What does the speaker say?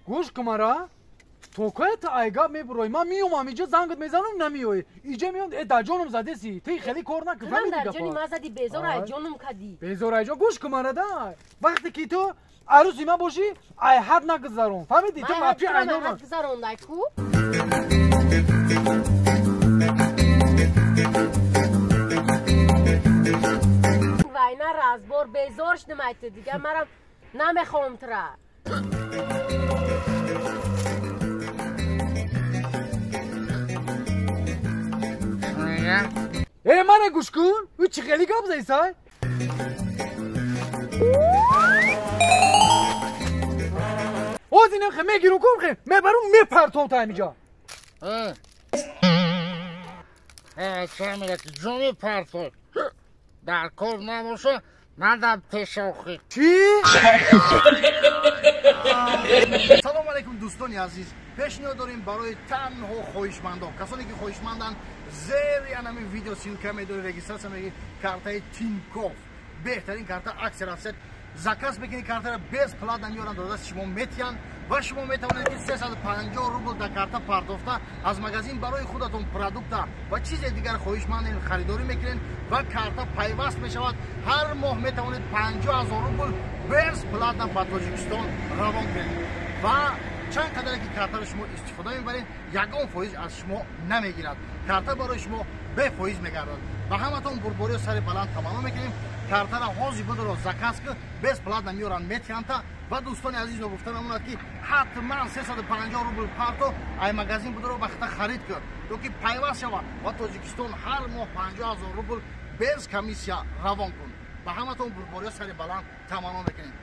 Гӯш кумара, то кай ту айгап мебурои? Ман меомам иҷо, зангат мезанам, намеои. Иҷа меом, э дар ҷоном задеси. Ти хеле кор накун, фаҳмиди дар гапа? Ҷони ма зади, безор ай ҷоном кадӣ. Безор ай ҷон, гӯш кумара да. Вақте ки ту арӯси ман бошӣ, ай ҳад нагузарон. Фаҳмиди? Ту вообще ай нома. Ҳад гузарондай ку? Вайна разбор безор шудам ай ту, дигар марам намехоҳам тура. Э, мана гӯш кун, ӯ чӣ хеле гап зади сай? Оз инам хе мегирум кум хе, мебарум мепартом та ҳамиҷа. Э, ча мега ки ҷо мепартой? Дар кор набоша, надам пешохи. Чӣ? Салом алейкум, дӯстони азиз. Пешниҳод дорем барои танҳо хоҳишмандон, касоне ки хоҳишманданд, зери анами видео ссылка медори, регистрация мегирӣ, картаи Тинькофф, беҳтарин карта, акция рафсед, заказ мекунӣ, картаро бесплатно меоранд, дода дасти шумо метиҳанд ва шумо метавонед ки 350 рубл дар карта пардохта аз магазин барои худатон продукта ва чизе дигар хоҳишманден харидорӣ мекунед ва карта пайваст мешавад. Ҳар моҳ метавонед 50 000 рубл бесплатно ба Тоҷикистон равон кунед ва чанд қадаре ки картаро шумо истифода мебаред, ягон фоиз аз шумо намегирад. Карта барои шумо бефоиз мегардад. Ба ҳаматон бурбориё сари баланд таманно мекунем. Картара ҳозир будро заказ ки, бесплатно меоранд, метиҳанда. Ва дӯстони азиз, гуфта намонад ки ҳатман 350 рубл парто, ай магазин будро вақта харид кун, то ки пайваст шавад ва Тоҷикистон ҳар моҳ 50 000 рубл без комиссия равон кун. Ба ҳаматон бурбориё сари баланд таманно мекунем.